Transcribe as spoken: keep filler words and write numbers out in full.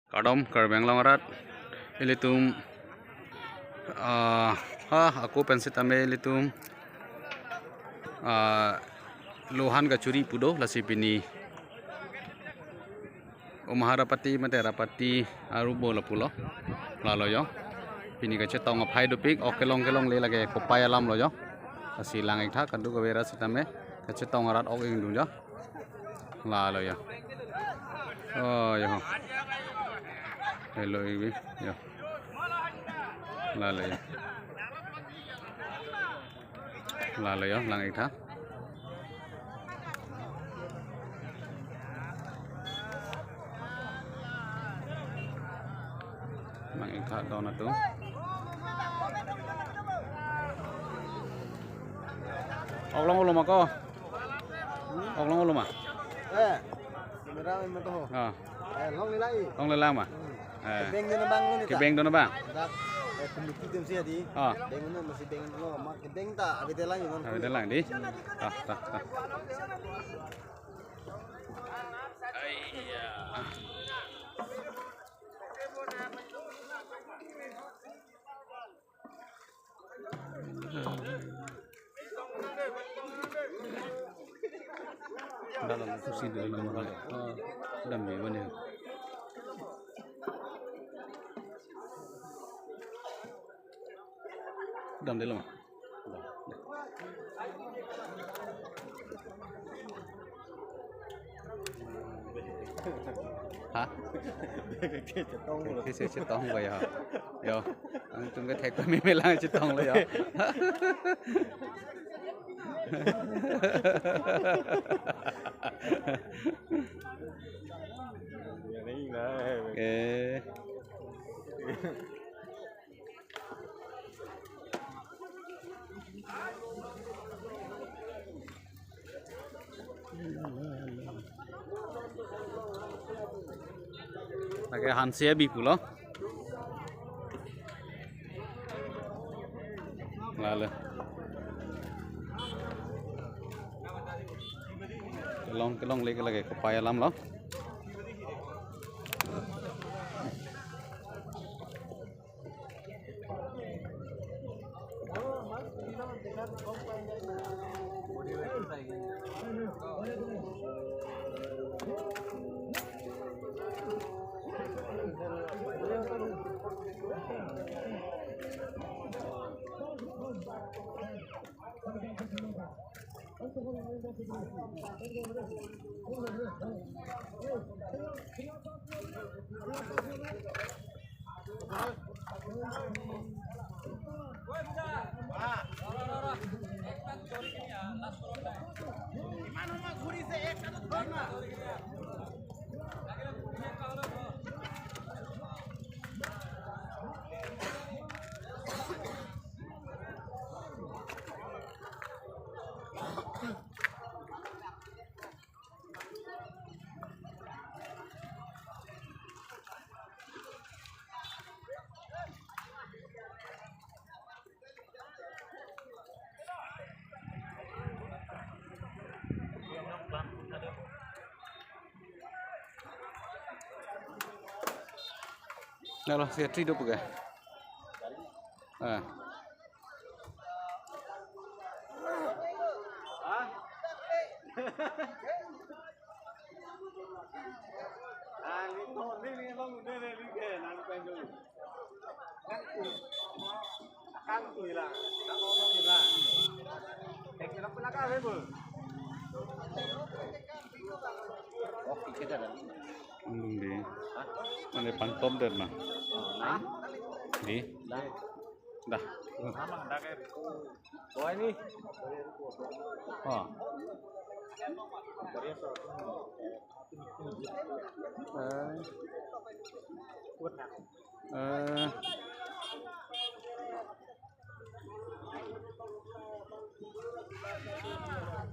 Kardom Karbi Anglong arat, ilitum, ah, ha, ako pensi tame ilitum, ah, Lohan kachuri pu do, lasi pini Umahar apati mate rapati arubo lapulo. Lalo jo. Pini kachetong aphai dopik, ok kelong kelongle lake kopai alam lo jo. Lasi lang-ik tha, kadokave ra sitame kachetong arat ok ingdun jo. Lalo jo. Oh jo. Helo ibi jo. Lalo jo. Lalo jo, lang-ik tha. Lang-ik tha don atum. Ok long-olo ma ko? Ok long-olo ma? Eh, kamera main to ho. Ah. Eh, longle lang-ik. Longle lang ma? Hmm. Eh. Kebeng dun abang lo neta. Kebeng dun abang. Dak, eh, committee atum si adi. Ah. Beng dun, masi beng dun lo, ma kebeng ta, abi te lang-ik non. Abi te lang dei. Ah, ta, ta. Aiya. Dalam kursi dulu, nomor. Oh, dam di mana? Dam di lama. Ha? Chetong lo. Kisi chetong lo ya. Yo. Ang tum ke thek pame lang chetong lo ya. Eh. Lake hansi abi pulo. Lalo. Kelong kelongle lake kopai alam lo. Nalo, siya tri do puga. Ah. Andung di. Mane pangtom det ma. Di. Dah. Oh, ini. Oh. Eh. Eh.